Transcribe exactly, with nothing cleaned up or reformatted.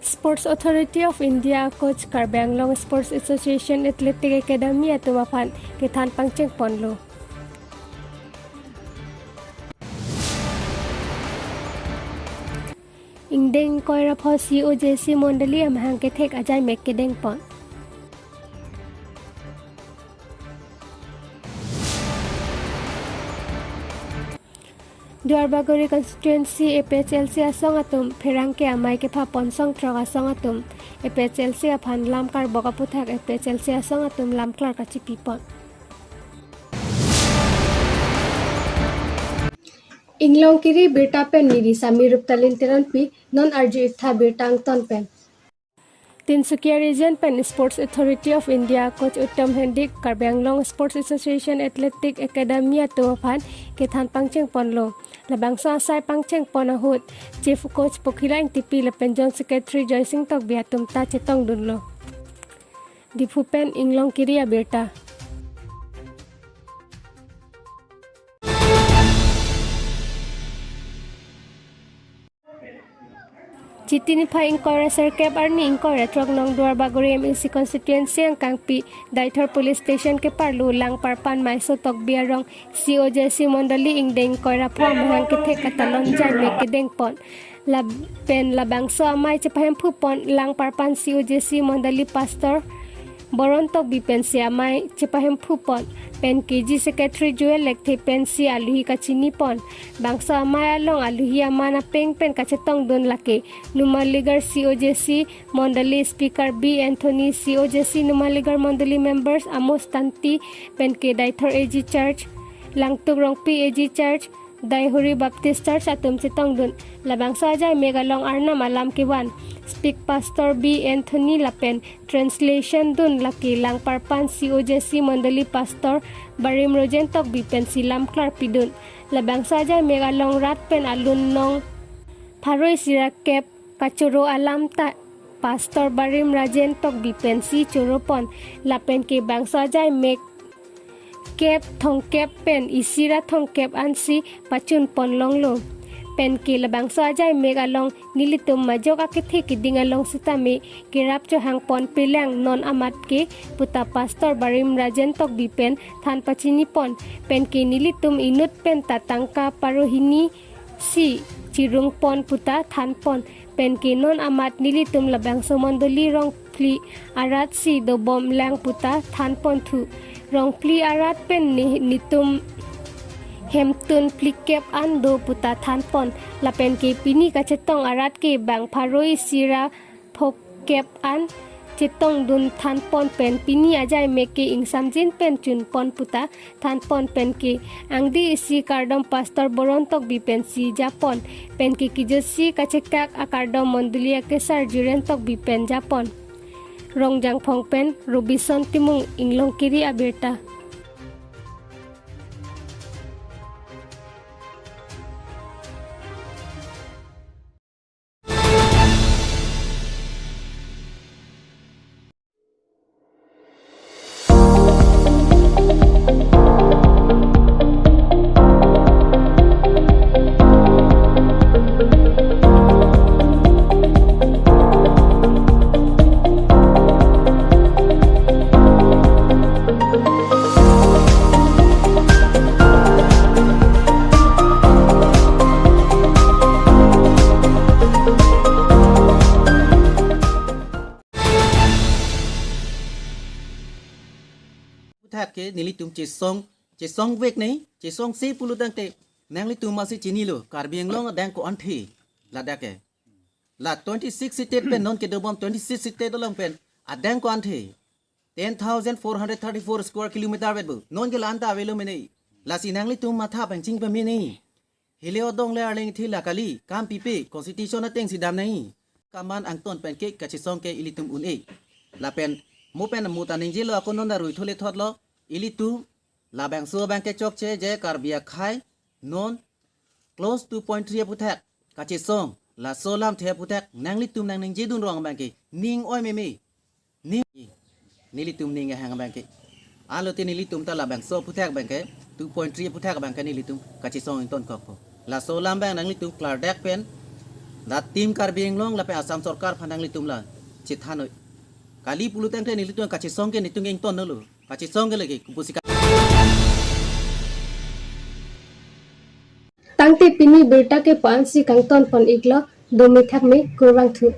Sports Authority of India a-coach Karbi Anglong Sports Association Athletic Academy atum aphan kethan pangcheng ponlo. Ingdeng ingkoi ra pho C O J C mondoli amahang kethek ajai mek kedeng pon. Duarbagori constituency A P H L C asong atum pherangke amei kepha pon songthrok asong atum A P H L C aphan lam karbok aputhak A P H L C asong atum lam klar kachipi pon. Inglongkiri birta pen neli Sami Ruptalin Teronpi, non arju-ik tha birta angton pen. Tinsukia Region pen Sports Authority of India coach Uttam Hendik, Karbi Anglong Sports Association Athletic Academy atum aphan kethan pangcheng ponlo. Labangso asai pangcheng pon ahut Chief Coach Pokhila Engtipi lapen Joint Secretary Joysing Tokbi atum ta chetongdunlo. Diphu pen Inglongkiri abirta. Chiti niphai ingkoi ra sirkep arni ingkoi ra throk anong Duarbagori M A C constituency angkangpi Deithor Police Station keparlo Langparpan Maiso Tokbi arong C O J C mondoli ingdeng ingkoi ra pho amahang kethek katalon ajai mek kedeng pon. Lapen labangso amei chepahemphu pon Langparpan C O J C mondoli pastor Boron Tokbi pensi amei chepahemphu pon, pen K G Secretary Joel Lekthe pensi aluhi kachini pon. Bangso amei along aluhi aman apeng pen kachetongdun lake Numaligarh C O J C mondoli speaker B Anthony, C O J C Numaligarh mondoli members Amos Tanti, pen ke Deithor A G Church, Langtuk Rongpi A G Church, Deihori Baptist Church atum chetongdun. Labangso ajai mek along Arnam alam kevan speak pastor B Anthony lapen translation dun lake Langparpan C O J C mondoli pastor Barim Rojen Tokbi pensi lam klarpidun. Labangso ajai mek along rat pen alun nong pharo isi ra kep kachoro alam ta pastor Barim Rojen Tokbi pensi choro pon. Lapen ke bangso ajai mek kep thomkep pen isi ra thomkep ansi pachun pon longlo. Pen ke labangso ajai mek along nelitum majok akethe keding along sitame kerap chohang ponpelang non amat ke puta pastor Barim Rojen Tokbi pen than pachini pon. Pen ke nelitum inut pen ta tangka pharo hini si chirung pon puta than pon. Pen ke non amat nelitum labangso mondoli rong phli arat si dobom lang puta than pon thu. Rong phli arat pen ni-, netum hemtun phlikep an do puta than pon. Lapen ke pini kachetong arat ke bang pharo isi ra phokep an chetongdun than pon pen pini ajai mek ke ingsamjin pen chun pon puta than pon. Pen ke angdi isi kardom pastor Boron Tokbi pensi japon. Pen ke kejutsi kachekak akardom mondoli akesar Jiren Tokbi pen japon. Rongjangphong pen Robison Timung, Inglongkiri abirta. Puthak ke nelitum chesong, chesongvek nei, chesongse pulo tangte, nanglitum masi chinilo, Karbi Anglong adang ko-anthe, ladak ke. La twenty-six state pen non kedobom twenty-six state along pen adang ko-anthe ten thousand four hundred thirty-four square kilometer vet bu. Non ke la-an ta avelo mene. Lasi nanglitum matha pangcheng pame nei. Hile odong le arleng thi la kali, kam pipe, constitution ateng si dam nei. Kaman angton pen ke kachesong ke ilitum un-e. Lapen mo pen mo ta ningjelo, ako non arui thule thotlo, ilitum labangso abang ke chokche je Karbi akhei non clause two point three aputhak kachesong, laso alamthe aputhak nanglitum nang ningjedun rong abang ke ning oi meme. Ning, nelitum ning ahang abang ke. Alote nelitum ta labangso aputhak abang ke, two point three aputhak abang ke nelitum kachesong ingtonkokpo. Laso alam abang nanglitum klardak pen La Team Karbi Anglong lapen Assam Sorkar aphan nanglitum la chethan noi. Kali pulo tangte nelitum kachesong ke netum ke ington nolo. Kachesong ke lagi kupusi ka- Tangte pini birta ke puan si kangton pon iklo, dome thakme, kurvangthu.